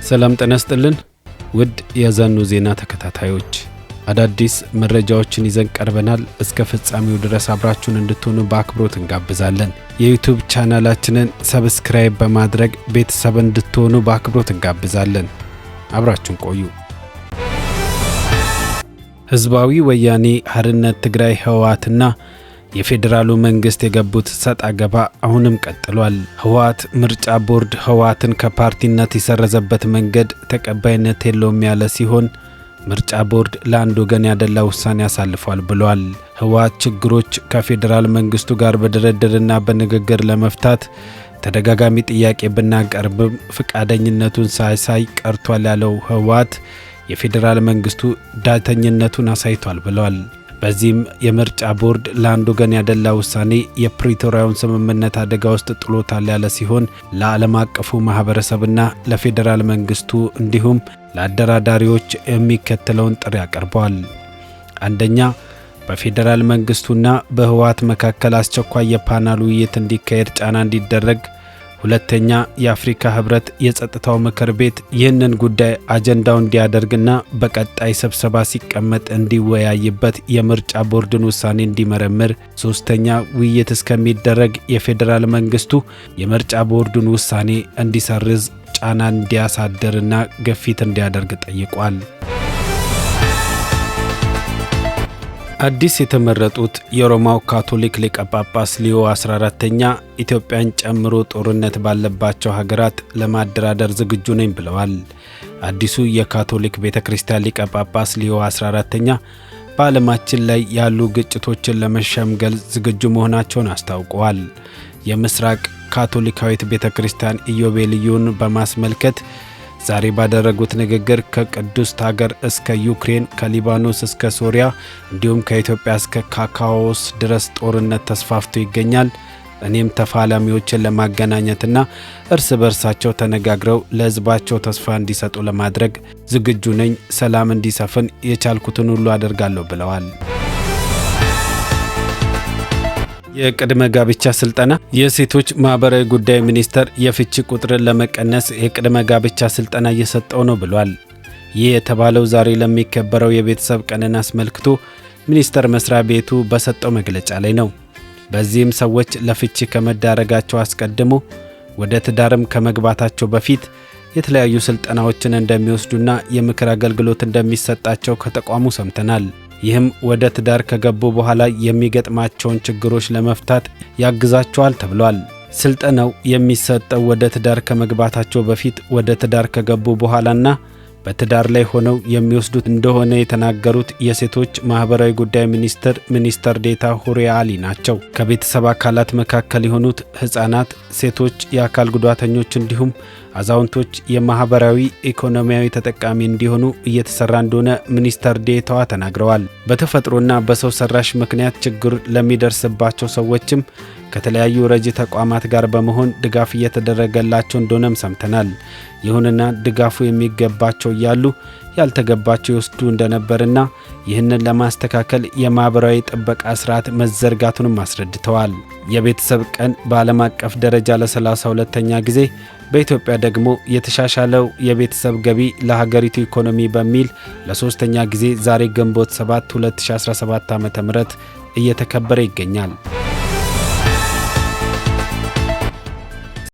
ሰላም ጤና ይስጥልን ውድ የዘኑ ዜና ተከታታዮች፣ አዳዲስ መረጃዎችን ይዘን ቀርበናል። እስከ ፍጻሜው ድረስ አብራችሁን እንድትሆኑ በአክብሮት እንጋብዛለን። የ YouTube ቻናላችንን subscribe በማድረግ ቤተሰብ እንድትሆኑ በአክብሮት እንጋብዛለን። አብራችሁን ቆዩ። ህዝባዊ ወያኔ ሓርነት ትግራይ ህወሓትና የፌዴራሉ መንግስት የገቡት ሰጥ አገባ አሁንም ቀጥሏል። ህወሓት ምርጫ ቦርድ ህወሓትን ከፓርቲነት የሰረዘበት መንገድ ተቀባይነት የለውም ያለ ሲሆን፣ ምርጫ ቦርድ ለአንድ ወገን ያደላ ውሳኔ አሳልፏል ብሏል። ህወሓት ችግሮች ከፌዴራል መንግስቱ ጋር በድርድርና በንግግር ለመፍታት ተደጋጋሚ ጥያቄ ብናቀርብም ፈቃደኝነቱን ሳያሳይ ቀርቷል ያለው ህወሓት፣ የፌዴራል መንግስቱ ዳተኝነቱን አሳይቷል ብሏል። በዚህም የምርጫ ቦርድ ለአንድ ወገን ያደላ ውሳኔ የፕሪቶሪያውን ስምምነት አደጋ ውስጥ ጥሎታል ያለ ሲሆን፣ ለዓለም አቀፉ ማህበረሰብና ለፌዴራል መንግስቱ እንዲሁም ለአደራዳሪዎች የሚከተለውን ጥሪ አቅርበዋል። አንደኛ፣ በፌዴራል መንግስቱና በህወሓት መካከል አስቸኳይ የፓናል ውይይት እንዲካሄድ ጫና እንዲደረግ። ሁለተኛ፣ የአፍሪካ ህብረት የጸጥታው ምክር ቤት ይህንን ጉዳይ አጀንዳው እንዲያደርግና በቀጣይ ስብሰባ ሲቀመጥ እንዲወያይበት የምርጫ ቦርድን ውሳኔ እንዲመረምር። ሶስተኛ፣ ውይይት እስከሚደረግ የፌዴራል መንግስቱ የምርጫ ቦርዱን ውሳኔ እንዲሰርዝ ጫና እንዲያሳድርና ግፊት እንዲያደርግ ጠይቋል። አዲስ የተመረጡት የሮማው ካቶሊክ ሊቀ ጳጳስ ሊዮ 14ተኛ ኢትዮጵያን ጨምሮ ጦርነት ባለባቸው ሀገራት ለማደራደር ዝግጁ ነኝ ብለዋል። አዲሱ የካቶሊክ ቤተ ክርስቲያን ሊቀ ጳጳስ ሊዮ 14ተኛ በዓለማችን ላይ ያሉ ግጭቶችን ለመሸምገል ዝግጁ መሆናቸውን አስታውቀዋል። የምስራቅ ካቶሊካዊት ቤተ ክርስቲያን ኢዮቤልዩን በማስመልከት ዛሬ ባደረጉት ንግግር ከቅዱስ ሀገር እስከ ዩክሬን፣ ከሊባኖስ እስከ ሶሪያ እንዲሁም ከኢትዮጵያ እስከ ካካዎስ ድረስ ጦርነት ተስፋፍቶ ይገኛል። እኔም ተፋላሚዎችን ለማገናኘትና እርስ በርሳቸው ተነጋግረው ለሕዝባቸው ተስፋ እንዲሰጡ ለማድረግ ዝግጁ ነኝ። ሰላም እንዲሰፍን የቻልኩትን ሁሉ አደርጋለሁ ብለዋል። የቅድመ ጋብቻ ስልጠና። የሴቶች ማህበራዊ ጉዳይ ሚኒስቴር የፍቺ ቁጥርን ለመቀነስ የቅድመ ጋብቻ ስልጠና እየሰጠው ነው ብሏል። ይህ የተባለው ዛሬ ለሚከበረው የቤተሰብ ቀንን አስመልክቶ ሚኒስቴር መስሪያ ቤቱ በሰጠው መግለጫ ላይ ነው። በዚህም ሰዎች ለፍቺ ከመዳረጋቸው አስቀድሞ ወደ ትዳርም ከመግባታቸው በፊት የተለያዩ ስልጠናዎችን እንደሚወስዱና የምክር አገልግሎት እንደሚሰጣቸው ከተቋሙ ሰምተናል። ይህም ወደ ትዳር ከገቡ በኋላ የሚገጥማቸውን ችግሮች ለመፍታት ያግዛቸዋል ተብሏል። ስልጠናው የሚሰጠው ወደ ትዳር ከመግባታቸው በፊት፣ ወደ ትዳር ከገቡ በኋላና በትዳር ላይ ሆነው የሚወስዱት እንደሆነ የተናገሩት የሴቶች ማህበራዊ ጉዳይ ሚኒስትር ሚኒስትር ዴታ ሁሪያ አሊ ናቸው። ከቤተሰብ አካላት መካከል የሆኑት ህጻናት፣ ሴቶች፣ የአካል ጉዳተኞች እንዲሁም አዛውንቶች የማህበራዊ ኢኮኖሚያዊ ተጠቃሚ እንዲሆኑ እየተሰራ እንደሆነ ሚኒስትር ዴታዋ ተናግረዋል። በተፈጥሮና በሰው ሰራሽ ምክንያት ችግር ለሚደርስባቸው ሰዎችም ከተለያዩ ረጂ ተቋማት ጋር በመሆን ድጋፍ እየተደረገላቸው እንደሆነም ሰምተናል። ይሁንና ድጋፉ የሚገባቸው እያሉ ያልተገባቸው ይወስዱ እንደነበርና ይህንን ለማስተካከል የማኅበራዊ ጥበቃ ስርዓት መዘርጋቱንም አስረድተዋል። የቤተሰብ ቀን በዓለም አቀፍ ደረጃ ለ32ኛ ጊዜ፣ በኢትዮጵያ ደግሞ የተሻሻለው የቤተሰብ ገቢ ለሀገሪቱ ኢኮኖሚ በሚል ለሶስተኛ ጊዜ ዛሬ ግንቦት 7 2017 ዓ.ም እየተከበረ ይገኛል።